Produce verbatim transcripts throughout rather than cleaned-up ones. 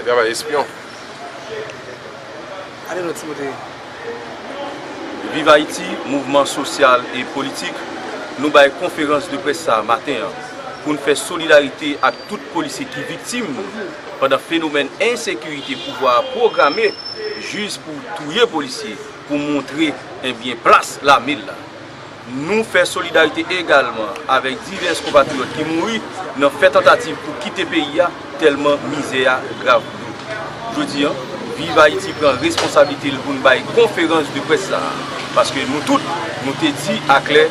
Travay espyon. Ale non Timote. Viv Ayiti, mouvman sosyal e politik, nou bay konferans de près sa maten an pou n fè solidarite ak tout polisye ki viktim pandan fenomèn ensekirite pouvwa a pwograme jis pou touye polisye pou montre ebyen plas lame l la. Nou fè solidarite egalman avèk divès konpatriyòt ki mouri nan fè tantativ pou kite peyi a tèlman mizè a grav pou yo. Jodi a, Viv Ayiti pran responsablite l pou n bay konferans de près sa a, paske nou tout, nou te di aklè,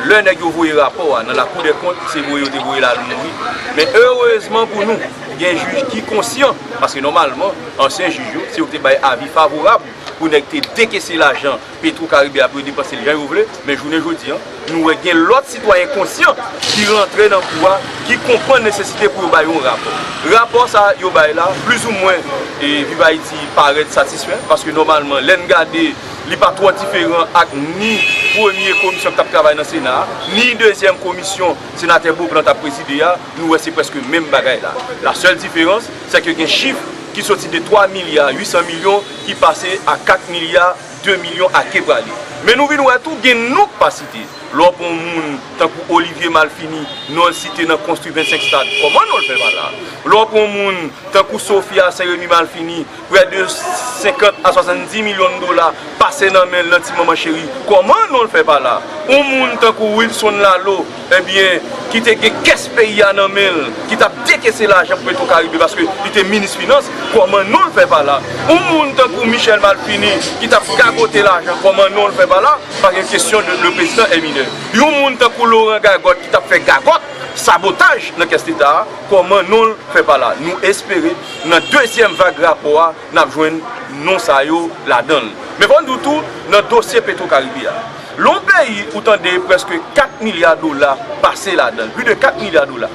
lè nèg yo voye rapò a nan Lakou dè Kont, se voye yo te voye l al mouri. Men erezman pou nou, gen jij ki konsyan, paske nòmalman, ansyen jij yo, se yo ki te bay avi favorab pou nèg te dekese lajan Petro Karibe a pou yo depanse l jan yo vle, men jounen jodi a, nou wè gen lòt sitwayen konsyan ki rantre nan kou a, ki konprann nesesite pou yo bay yon rapò. Rapò sa a yo bay la, plizoumwen, e, Viv Ayiti parèt satisfè, paske nòmalman, lè n gade, li pa twò diferan ak ni premye komisyon ki t ap travay nan Sena a, ni dezyèm komisyon senatè Beauplan t ap prezide a, nou wè se prèske menm bagay la. La sèl diferans, se ke gen chif ki soti de twa milya uit san milyon ki pase a kat milya de milyon ake prale. Men nou vin wè tou gen non k pa site. Lè w pran yon moun tankou Olivier Malfini, non l site nan konstwi vennsenk stad, kòman non l fè pa la? Lè w pran yon moun tankou Sophia Saint-Remy Malfini, prè de senkant a swasanndis milyon dola pase nan men l nan ti manman cheri, kòman non l fè pa la? Yon moun tankou Wilson Lalo, ebyen, ki te gen kès peyi a nan men l, ki t ap dekese lajan pou Petro Karibe paske li te minis finans, kòman non l fè pa la? Yon moun tankou Michel Malfini ki t ap gagote lajan, kòman non l fè pa la? Pa gen kesyon de le président est mineur. Yon moun tankou Laurent Gagòt ki t ap fè gagòt, sabotaj nan kès leta a, kòman non l fè pa la? Nou espere nan dezyèm vag rapò a, n ap jwenn non sa yo ladan l. Men fò n di w tou, nan dosye Petro Karibe a, lè yon peyi ou tande prèske kat milya dola pase ladan l, plis de kat milya dola,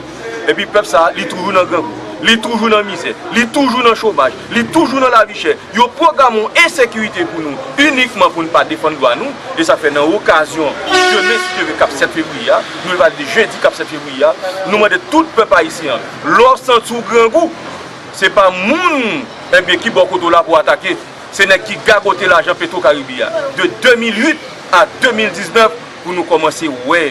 epi pèp sa a, li toujou nan grangou, li toujou nan mizè, li toujou nan chomaj, li toujou nan lavi chè, yo pwograme yon ensekirite pou nou inikman pou n pa defann dwa nou, e sa fè nan okazyon demen, si Dye vle, k ap sèt fevriye a, nou vle pale de jedi k ap sèt fevriye a, nou mande tout pèp ayisyen an, lè w santi w grangou, se pa moun, ebyen, ki bò kote w la pou w atake. Se nèg ki gagote lajan Petro Karibe a de de mil uit a de mil diznèf pou nou kòmanse wè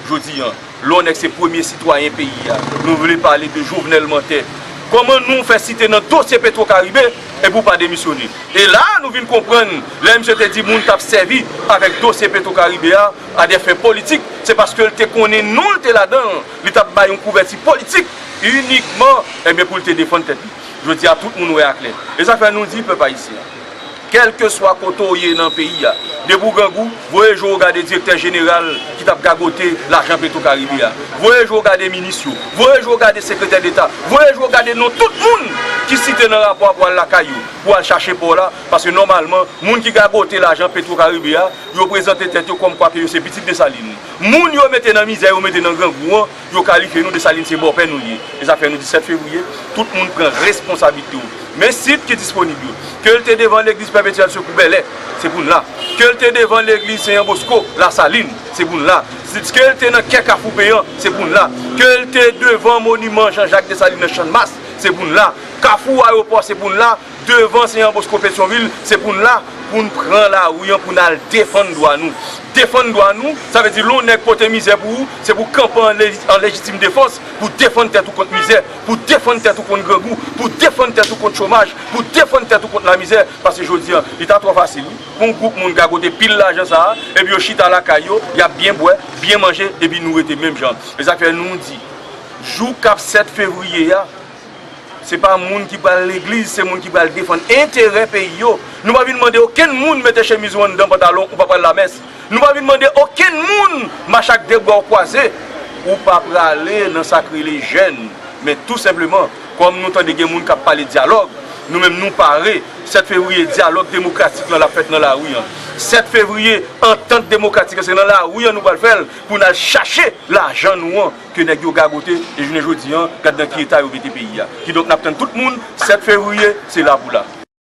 jodi a. Lè w nèk se premye sitwayen peyi a, nou vle pale de Jovenel Mantè. Kòman nou fè site nan dosye Petro Karibe epi w pa demisyone? E la a nou vin konprann lè misye te di moun t ap sèvi avèk dosye Petro Karibe a a dè fen politik, se paske l te konnen non l te ladan l, li t ap bay yon kouvèti politik inikman, ebyen, pou l te defann tèt li. Jodi a, tout moun wè aklè. E sa fè nou di pèp ayisyen an, kèlkeswa kote w ye nan peyi a, depi w grangou, voye je w gade direktè jeneral ki t ap gagote lajan Petro Karibe a. Voye je w gade minis yo. Voye je w gade sekretè deta. Voye je w gade non tout moun ki site nan rapò a pou al lakay yo, pou al chache pa w la, paske nòmalman, moun ki gagote lajan Petro Karibe a, yo prezante tèt yo kòmkwa ke yo se pitit Desalin. Moun yo mete nan mizè, yo mete nan grangou an, yo kalifye nou, Desalin se bòpè nou ye. E sa fè nou di sèt fevriye, tout moun pran responsablite yo. Men sit ki disponib yo. Ke l te devan legliz Pèpetyèl Sekou Bèlè, se pou n la. Ke l te devan legliz Sen Jan Bosko, Lasalin, se pou n la. Ke l te nan kè Kafou Peyan, se pou n la. Ke l te devan moniman Jean Jacques Dessalines nan Channmas, se pou n la. Kafou Ayewopò, se pou n la. Devan Sen Jan Bosko Petyonvil, se pou n la, pou n pran lari an, pou n al defann dwa nou. Defann dwa nou, sa vle di lè yon nèg pote mizè pou ou, se pou w kanpe an le-, an lejitim defans, pou w defann tèt ou kont mizè, pou w defann tèt ou kont grangou, pou w defann tèt ou kont chomaj, pou w defann tèt ou kont lamizè, paske jodi a, li ta twò fasil, wi, pou yon gwoup moun gagote pil lajan sa a, epi yo chita lakay yo, y ap byen bwè, byen manje, epi nou rete menm jan. E sa k fè nou di, jou k ap sèt fevriye a, se pa moun ki pral legliz, se moun ki pral defann enterè peyi yo. Nou pa vin mande okenn moun mete chemiz ou anndan pantalon ou pa pral lamès. Nou pa vin mande okenn moun mache ak de bra w kwaze. Ou pa prale nan sa k rele jèn. Men tou senpleman, kòm nou tande gen moun k ap pale dyalòg, nou menm nou pare. Sèt fevriye, dyalòg demokratik lan l ap fèt nan lari an. Sèt fevriye, antant demokratik lan, se nan lari an nou pral fè l pou n al chache lajan nou an ke nèg yo gagote, e jounen jodi an, gad nan ki eta yo mete peyi a. Kidonk, n ap tann tout moun, sèt fevriye, se la pou la.